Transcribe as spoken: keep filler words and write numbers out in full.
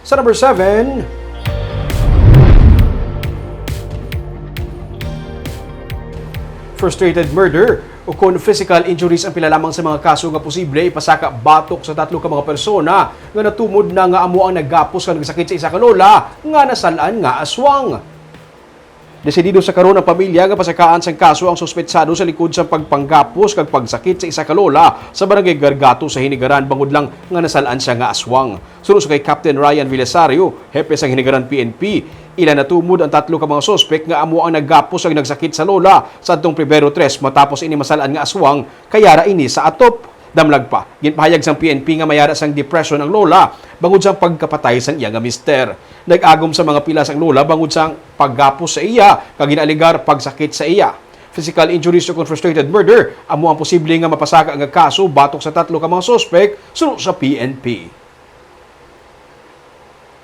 Sa number seven, frustrated murder o kon physical injuries ang pila lamang sa mga kaso nga posible ipasaka batok sa tatlo ka mga persona nga natumod na nga amo ang naggapos kag nagsakit sa isa ka lola nga nasal-an nga aswang. Desidido sa karon ang pamilya nga pasakaan sang kaso ang suspetsado sa likod sang pagpanggapos kag pagsakit sa isa ka lola sa Barangay Gargato sa Hinigaran bangod lang nga nasal-an siya nga aswang. Suno sa kay Captain Ryan Villasario, hepe sang Hinigaran P N P, ila natumod ang tatlo ka mga suspek nga amo ang naggapos kag nagsakit sa lola sa adtong Pebrero tres matapos ini masal-an nga aswang kay ara ini sa atop. Damlag pa, ginpahayag sang P N P nga may ara sang depression ang lola bangod sang pagkapatay sang iya nga mister. Nag-agom sa mga pilas ang lola bangod sang paggapos sa iya kag ginaalegar pagsakit sa iya. Physical injuries o kon frustrated murder amo ang posible nga mapasaka nga kaso batok sa tatlo ka mga suspek, suno sa P N P.